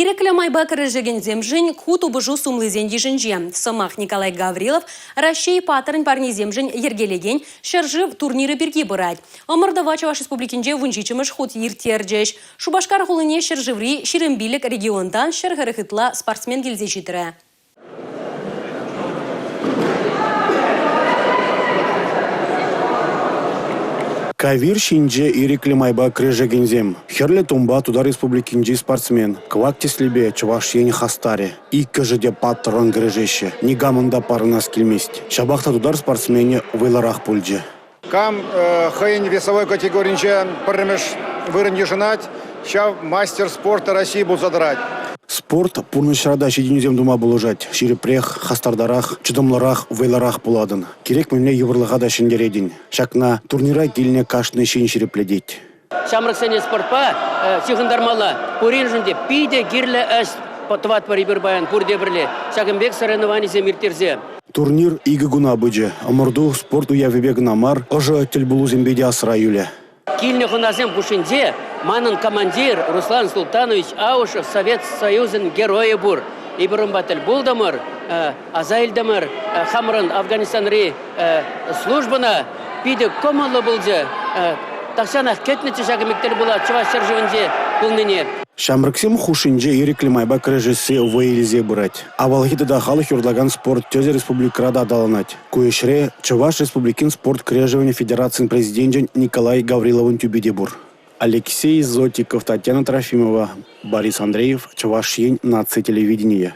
Ирӗклӗ майпа кӗрешекенсемшӗн ку тупӑшу сумлисен йышӗнче. Сӑмах Николай Гаврилов Раҫҫей паттӑрӗн парнисемшӗн йӗркелекен ҫӗршыв турнирӗ пирки пырать. Ӑмӑртӑва Чӑваш Республикинче 17-мӗш хут ирттерчӗҫ. Шупашкар хулине ҫӗршыври 25 регионтан 140 ытла спортсмен килсе ҫитрӗ. Кавир ҫинче ирӗклӗ майпа кӗрешекенсем. Хӗрлӗ тумпа Тутар Республикинчи спортсмен, кӑвак тӗслипе Чӑваш Ен хастарӗ. Иккӗшӗ те паттӑррӑн кӗрешеҫҫӗ. Никамӑн та парӑнас килмест. Ҫапах та тутар спортсменӗ вӑйлӑрах пулчӗ. Кам хӑйӗн весовой категоринче пӗрремӗш вырӑн йышӑнать, ҫав мастер спорта России пулса тӑрать. Спорт пурнӑҫра та ҫитӗнӳсем тума пулӑшать. Ҫирӗпрех, хастартарах, чӑтӑмлӑрах, вӑйлӑрах пулатӑн. Кирек мӗнле йывӑрлӑха та ҫӗнтеретӗн. Ҫакна турнира килнӗ кашни ҫын ҫирӗплетет. Ҫамрӑксене спортпа ҫыхӑнтармалла. Пуриншӗн те питӗ кирлӗ ӗҫ тӑватпӑр эпир паян пурте пӗрле. Ҫакӑн пек соревнованисем ирттерсе. Турнир икӗ куна пычӗ. Ӑмӑрту спорт уявӗпе кӑна мар, ӑшӑ тӗлпулусемпе те асра юлӗ. Килнӗ хӑнасем хушшинче манӑн командир Руслан Султанович Аушев Совет Союзӗн геройӗ пур. Эпир унпа тӗл пултӑмӑр, аса илтӗмӗр хамӑрӑн Афганистанри службӑна питӗ кӑмӑллӑ пулчӗ. Тахҫанах кӗтнӗччӗ ҫакӑ пек тӗл пулать Чӑваш ҫӗршывӗнче пулнине. Ҫамрӑксем хушшинче ирӗклӗ майпа кӗрешесси вӑй илсе пырать. Авалхи тата халӑх юрлакан спорт тӗсӗ республикӑра та аталанать. Ку ӗҫре Чӑваш Республикин спорт кӗрешӗвӗн федерацин президенчӗн Николай Гавриловӑн тӳпи те пур. Алексей Зотиков, Татьяна Трофимова, Борис Андреев, Чӑваш Ен наци телевиденийӗ.